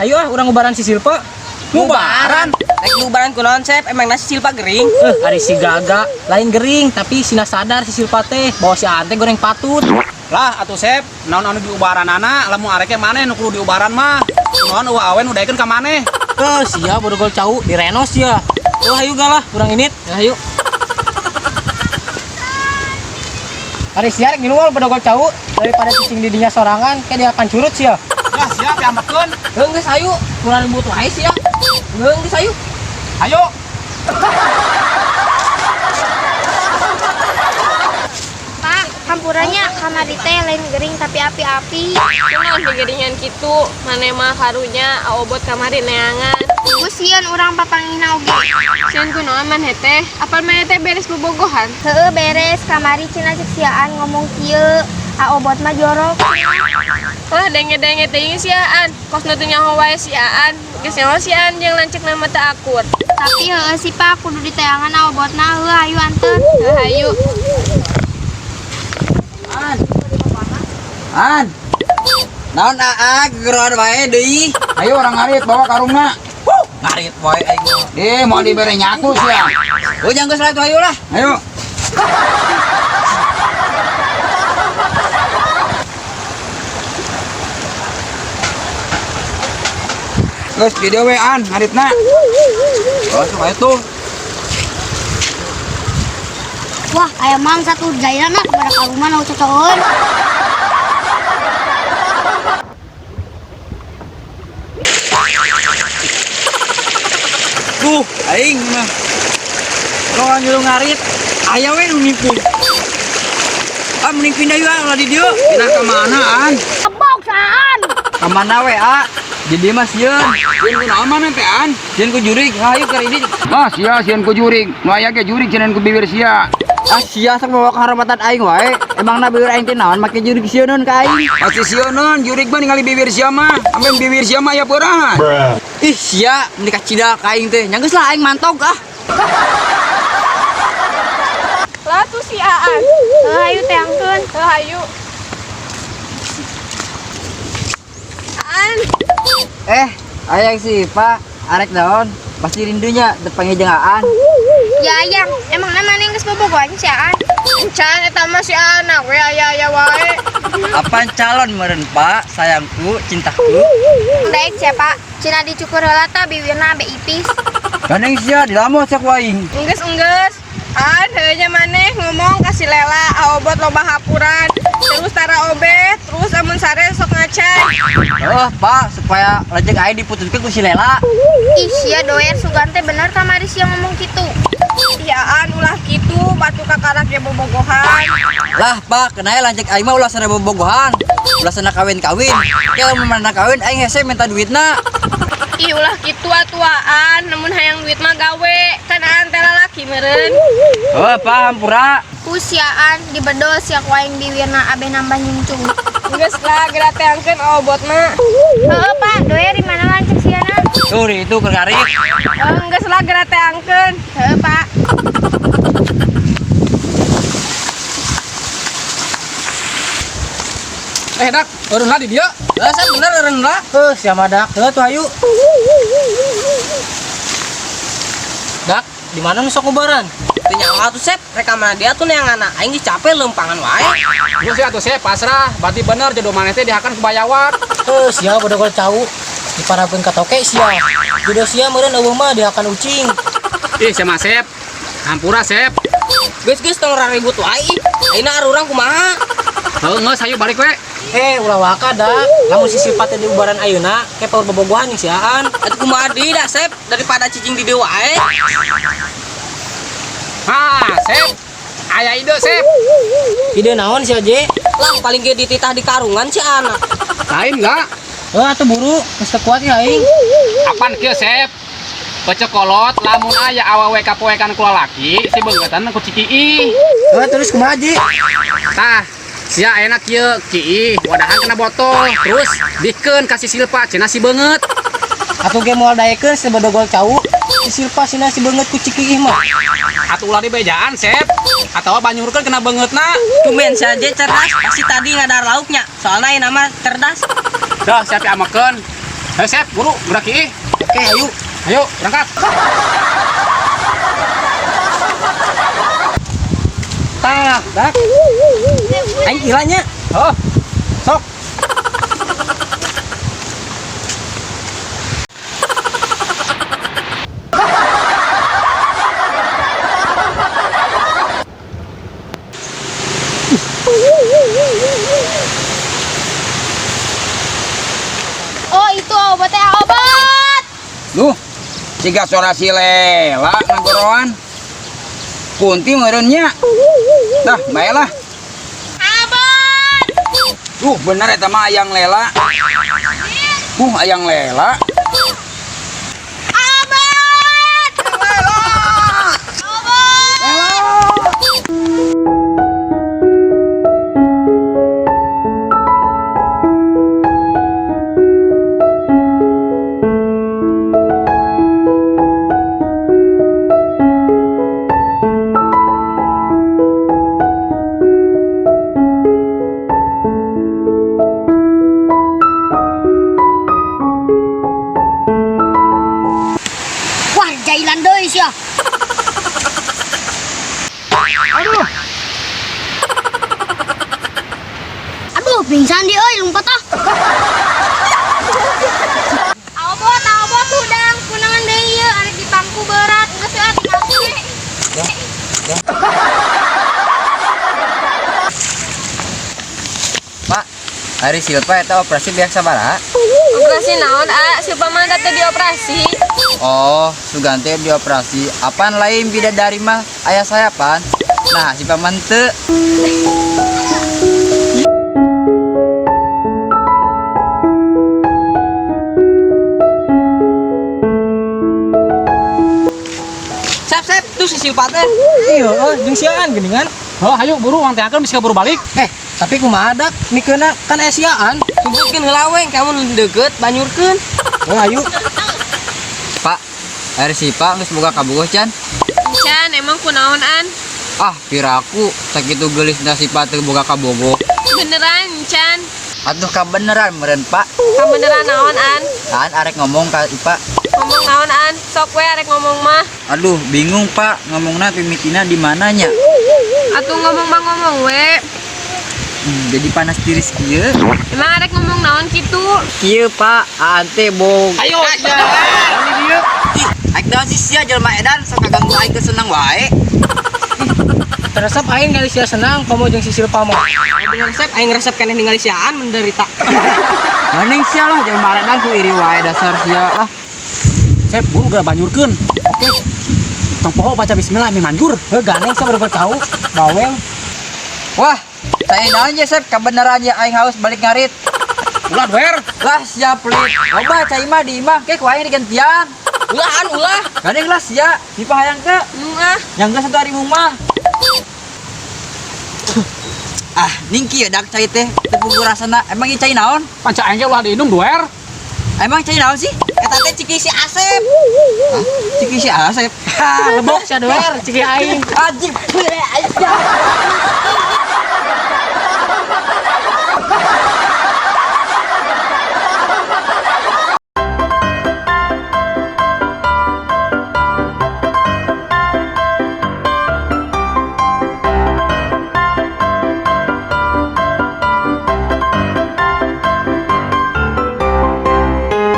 Ayo ah urang ngubaran si Silpa. Ngubaran? Rek ngubaran kunaon, Sep? Emang nasi Silpa gering? Ari si Gaga lain gering tapi sina sadar si Silpa teh bahwa si Ante goreng patut. Lah atuh Sep, naon anu diubaranana, lamun areke maneh nu kudu diubaran mah. Kunaon eueuh awe nu daekeun ka maneh. Sia bodogol cau direnos ya. Oh, ayo galah, urang init. Ya, ayo. Ari sia rek ngilual bodogol cau daripada cicing di dinya sorangan kayak dia akan curut sia. Ya siap diambekeun. Heuh geus ayo, kurang ribut wae sia. Heuh geus ayo. Ayo. Pak, hampurannya kamari teh lain gering tapi api-api. Kunaon gegeringan kitu, maneh mah karunya aobot kamari neangan. Gue sieun urang papangina oge. Sieun kunaon maneh teh? Apal maneh teh beres bobogohan? Heueuh beres kamari cenah cek siaan ngomong kieu. Aobot mah jorok. Lah denge-denge teuing siaan, kos nu teu nyaho wae siaan. Geus nyaho siaan jeung lanceukna mah teu akur. Tapi heueuh sih Pak, kudu diteangan aobotna. Heueuh hayu anteur. Heuh hayu. An. An. Naon aa gegeroan wae deui. Ayo orang ngarit bawa karungna. Ngarit wae aing. Deh mau dibere nyaku sia. Oh jangan geus lah tuh ayo lah. Ayo. Geus di dieu we an ngaritna. Oh, sok ayo tuh. Wah, aya mang satu jailana kepada karungan nu cocoon. Duh, aing mah. Lo nyuruh ngarit, aya we nu nipu. Ah, mending pindah yuk ah, ulah di dieu. Pindah ka mana an? Kebok saan. Ka mana we ah? Di dieu mah sieun. Sieun ku naon maneh teh an? Sieun ku jurig, hayu keur ini. Ah, sia sieun ku jurig. Nu aya ge jurig sieun ku bibir sia. Ah, sia sok bawa kehormatan aing wae. Emangna bibir aing teh naon make jurig sieuneun ka aing? Pasti sieuneun jurig mah ningali bibir sia mah. Amben bibir sia mah aya peurahan. Ih, sia meni kacida ka aing teh. Nya geus lah aing mantog ah. Lah tuh si Aan. Heuh hayu teangkeun. Heuh hayu. Aan. Ayang si Pak, arek naon? Pasti rindunya depannya jeung Aan. Ya ayang, emangna maneh geus bobogohan si Aan? Encan eta mah si Aan we aya-aya wae. Apaan calon meureun Pak, sayangku, cintaku. Daek sia Pak, cenah dicukur heula tah bibirna abe ipis. Gandeng sia dilamun sia ku aing. Enggeus enggeus. Aan heueuh nya maneh ngomong ka si Lela aobot loba hapuran. Terus tara obeh, terus amun sare sok ngacai. Oh, Pak, supaya lanceuk aing diputuskeun ku si Lela. Ih, sia doer sugan teh bener kamari sia ngomong kitu. Ih, Aan ulah kitu, batu kakarak ge bobogohan. Lah, Pak, kenae lanceuk aing mah ulah sana bobogohan. Ulah sana kawin-kawin. Ke lamun mana kawin aing hese minta duitna. Ih, ulah kitu atuh Aan, namun hayang duit mah gawe. Kan Aan teh lalaki meureun. Oh, Pak, hampura. Ku siaan dibedol sia ku aing bibirna abe nambah nyungcung. Geus lah geura teangkeun aobot mah. Heueuh Pak, doer di mana lanceuk siana? Tuh, di itu keur ngarit. Oh, geus lah geura teangkeun. Heueuh Pak. Dak, eureun lah di dieu. Heuh, saya bener eureun lah. Heuh, sia mah dak. Heuh tuh ayo. Dak, di mana nu sok ngubaran? Teu nyawa atuh Sep, rek ka mana dia tuh neanganna. Aing geus capek leumpangan wae. Geus sia atuh Sep, pasrah. Berarti bener jodoh maneh teh dihakan ku bayawak. Heuh, sia bodogol cau. Diparabkeun ka toke sia. Jodoh sia meureun eueuh mah dihakan ucing. Ih, sia mah Sep. Hampura Sep. Geus geus tong raribut wae. Ayeuna arurang kumaha? Heuh, geus hayu balik we. Ulah waka dak. Lamun si Silpa teh diubaran ayeuna, ke paur bobogohan jeung si Aan. Atuh kumaha deui dah Sep, daripada cicing di dieu wae. Ha, Sep. Aya ide Sep. Ide naon sia Je? Lah paling ge dititah di karungan si Aan. Lain enggak? Heuh atuh buru, geus teu kuat ya aing. Apan kieu Sep? Pecek kolot lamun aya awewe kapoekan ku lalaki si beungeutan ku cikiih. Heuh terus kumaha Je? Tah, sia ayeuna kieu kiih wadahan kena botol, terus dikeun ka si Silpa cenah si beungeut. Atuh ge moal daekeun si bodogol cau. Si Silpa sina si beungeut ku cikiih mah. Atuh ulah dibejaan Sep, atawa banyurkeun kena beungeutna. Tumben sia Je cerdas, pasti tadi ngadar lauknya. Soalna ayeuna mah cerdas. Dah siap diamekeun. Ayo Sep, buru gerak ieu. Oke, ayo. Ayo, berangkat. Tah, dak. Aing kilanya. Oh, sok. Oh, itu Aobot teh Aobot. Duh, siga suara si Lela ngagoroan. Kunti meureun nya. Dah, bae lah. Aobot. Duh, bener eta mah ayang Lela. Ayang Lela. Aobot. Aobot. Wah, jailan deui sia. Aduh. Aduh, pingsan dia euy, lompat ah. Aobot, aobot hudang, kunaon deui ieu arek dipangku berat, geus ah dipangku ge. Pak, ari Silpa eta operasi biasa sabaraha? Operasi naon, A? Silpa mah teh dioperasi. Oh, sugan teh dioperasi. Apaan lain bidadari mah aya sayapan? Nah, si paman teu. Sep, sep, tuh si Silpa teh. Iya, oh, jeung siaan geuningan. Oh, ayo buru urang teakeun bisa buru balik. Tapi kumaha dak mikeuna kan aya siaan. Sebutkeun heula we, kamu deukeut banyurkeun. Oh, ayo. Pak, ari Silpa geus boga kabogoh can? Can, emang kunaon an? Ah, piraku sakitu geulisna Silpa teu boga kabogoh. Beneran, Can. Atuh kabeneran meureun, Pak. Kabeneran naon an? Kan arek ngomong ka Ipa. Ngomong naon an? Sok we arek ngomong mah. Aduh, bingung Pak, ngomongna pimitina di mananya? Atuh ngomong mah ngomong we. Jadi panas tiris kieu. Emang arek ngomong naon kitu? Kieu Pak, ante bog. Ayo, sia. Ini dia. Ih, aik naon sih sia jelema edan sok kaganggu aing teu seneng wae. Teresep aing kali sia senang komo jeung si Silpa mah. Bener resep aing resep keneh ningali siaan menderita. Mending sia lah jelema edan ku iri wae dasar sia lah. Sep, buru geura banyurkeun. Oke. Tong poho baca bismillah meh manjur. Heuh, gandeng sia baru cau. Bawel. Wah, saya naon ye Sep, kabeneran ye aing haus balik ngarit. Ulah duer. Lah sia pelit. Loba cai mah di imah ke ku aing digantian. Ulah an ulah. Gandeng lah sia, pipa hayang teu. Ah, Yang geus satu hari mah. Ah, ningki ya dak cai teh teu puguh rasana. Emang ieu cai naon? Panca aing ge ulah diinum duer. Emang cai naon sih? Eta teh ciki si Asep. Hah? Ciki si Asep. Ah, lebok sia duer, ciki aing. Anjing.